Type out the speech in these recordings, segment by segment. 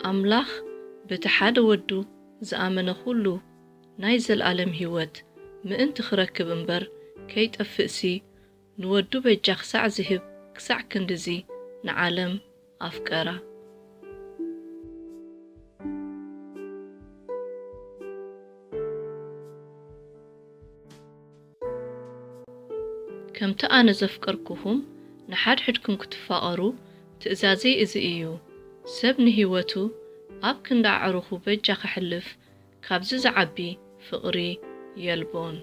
ኣምላኽ በቲ ሓደ ወዱ ዝኣመነ ኹሉ ናይ ዘልኣለም ህይወት ምእንቲ ክረክብ እምበር ከይጠፍእሲ፣ ንወዱ በጃ ክሳዕ ዝህብ ክሳዕ ክንድዚ ንዓለም ኣፍቀራ። ከምቲ ኣነ ዘፍቀርኩኹም ንሓድሕድኩም ክትፋቐሩ ትእዛዘይ እዚ እዩ። ሰብ ንህይወቱ ኣብ ክንዲ ኣዕሩኹ በጃ ከሕልፍ ካብዚ ዝዓቢ ፍቕሪ የልቦን።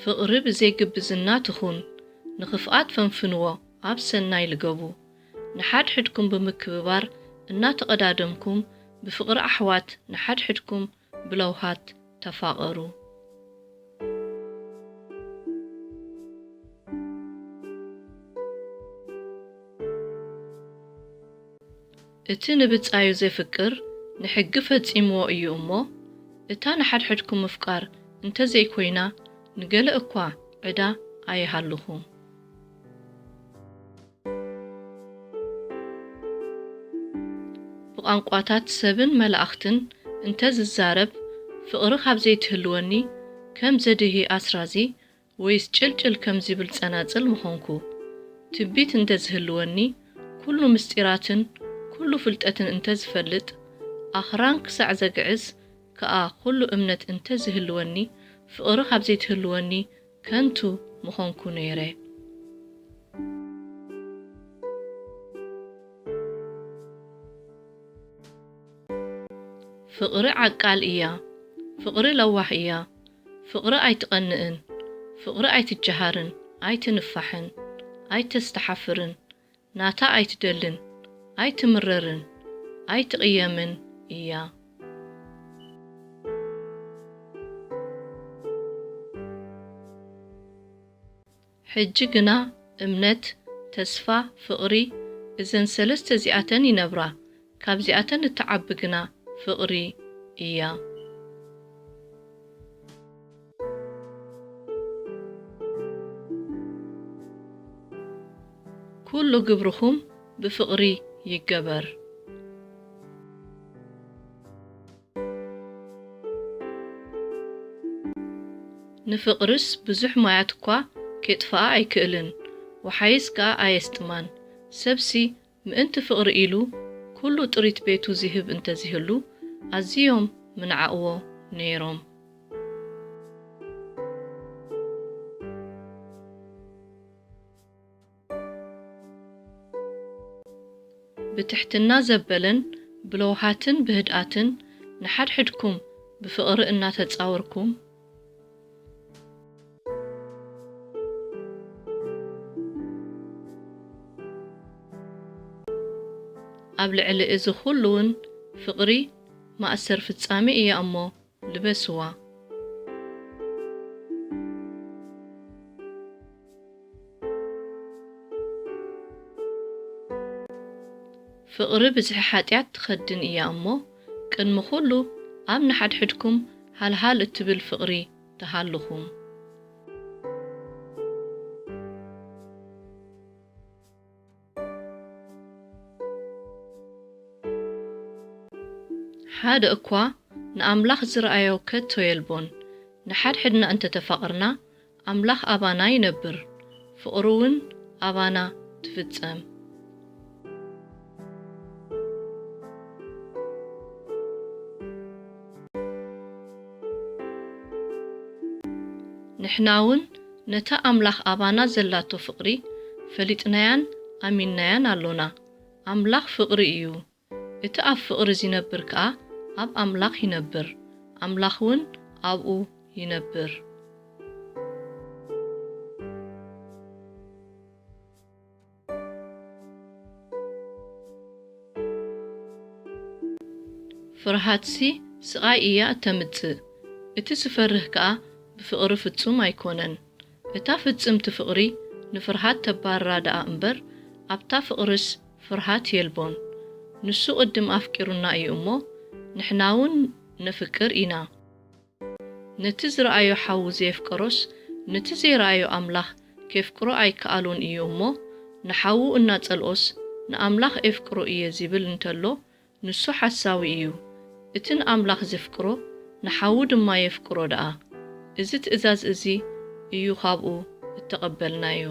ፍቕሪ ብዘይ ግብዝና ትኹን፣ ንኽፍኣት ፈንፍንዎ፣ ኣብ ሰናይ ልገቡ። ንሓድሕድኩም ብምክብባር እናተቐዳደምኩም፣ ብፍቕሪ ኣሕዋት ንሓድሕድኩም ብለውሃት ተፋቐሩ። እቲ ንብጻዩ ዜፍቅር ንሕጊ ፈጺምዎ እዩ እሞ፣ እታ ንሓድሕድኩም ምፍቃር እንተ ዘይኮይና፣ ንገለ እኳ ዕዳ ኣይሃልኹም። ብቋንቋታት ሰብን መላእኽትን እንተ ዝዛረብ፣ ፍቕሪ ካብ ዘይትህልወኒ፣ ከም ዘድሂ ኣስራዚ ወይስ ጭልጭል ከም ዚብል ጸናጽል ምኾንኩ። ትንቢት እንተ ዝህልወኒ፣ ኩሉ ምስጢራትን ኩሉ ፍልጠትን እንተ ዝፈልጥ፣ ኣኽራን ክሳዕ ዘግዕዝ ከኣ ኩሉ እምነት እንተ ዝህልወኒ፣ ፍቕሪ ካብ ዘይትህልወኒ ከንቱ ምኾንኩ ነይረ። ፍቕሪ ዓቃል እያ፣ ፍቕሪ ለዋህ እያ። ፍቕሪ ኣይትቐንእን፣ ፍቕሪ ኣይትጀሃርን፣ ኣይትንፋሕን፣ ኣይተስተሓፍርን፣ ናታ ኣይትደልን፣ ኣይትምረርን፣ ኣይትቕየምን እያ። ሕጂ ግና እምነት፣ ተስፋ፣ ፍቕሪ፣ እዘን ሰለስተ እዚኣተን ይነብራ፣ ካብዚኣተን እትዓቢ ግና ፍቕሪ እያ። ኩሉ ግብርኹም ብፍቕሪ ይገበር። ንፍቕርስ ብዙሕ ማያት እኳ ኬጥፍኣ ኣይክእልን፣ ወሓይስ ከኣ ኣየስጥማን። ሰብሲ ምእንቲ ፍቕሪ ኢሉ ኩሉ ጥሪት ቤቱ ዚህብ እንተ ዚህሉ፣ ኣዝዮም ምንዓቕዎ ነይሮም። ብትሕትና ዘበለን ብለውሃትን ብህድኣትን ንሓድሕድኩም ብፍቕሪ እናተጻወርኩም፣ ኣብ ልዕሊ እዚ ኹሉ እውን ፍቕሪ ማእሰር ፍጻሜ እያ እሞ ልበስዋ። ፍቕሪ ብዝሒ ሓጢኣት ትኸድን እያ እሞ፣ ቅድሚ ኹሉ ኣብ ንሓድሕድኩም ሃልሃል እትብል ፍቕሪ ትሃልኹም። ሓደ እኳ ንኣምላኽ ዝረኣዮ ከቶ የልቦን። ንሓድሕድና እንተ ተፋቕርና፣ ኣምላኽ ኣባና ይነብር፣ ፍቕሩ እውን ኣባና ትፍጸም። ንሕና እውን ነታ ኣምላኽ ኣባና ዘላቶ ፍቕሪ ፈሊጥናያን ኣሚንናያን ኣሎና። ኣምላኽ ፍቕሪ እዩ። እቲ ኣብ ፍቕሪ ዚነብር ከኣ ኣብ ኣምላኽ ይነብር፣ ኣምላኽ እውን ኣብኡ ይነብር። ፍርሃትሲ ስቓይ እያ እተምጽእ፣ እቲ ዝፈርህ ከኣ ብፍቕሪ ፍጹም ኣይኮነን። እታ ፍጽምቲ ፍቕሪ ንፍርሃት ተባርራ ደኣ እምበር፣ ኣብታ ፍቕርስ ፍርሃት የልቦን። ንሱ ቅድም ኣፍቂሩና እዩ እሞ፣ ንሕና እውን ነፍቅር ኢና። ነቲ ዝረኣዮ ሓዉ ዘየፍቀሮስ፣ ነቲ ዘይረኣዮ ኣምላኽ ኬፍቅሮ ኣይከኣሎን እዩ እሞ፣ ንሓዉ እናጸልኦስ ንኣምላኽ ኤፍቅሮ እየ ዚብል እንተሎ፣ ንሱ ሓሳዊ እዩ። እቲ ንኣምላኽ ዜፍቅሮ ንሓዉ ድማ የፍቅሮ ደኣ። እዚ ትእዛዝ እዚ እዩ ኻብኡ እተቐበልናዮ።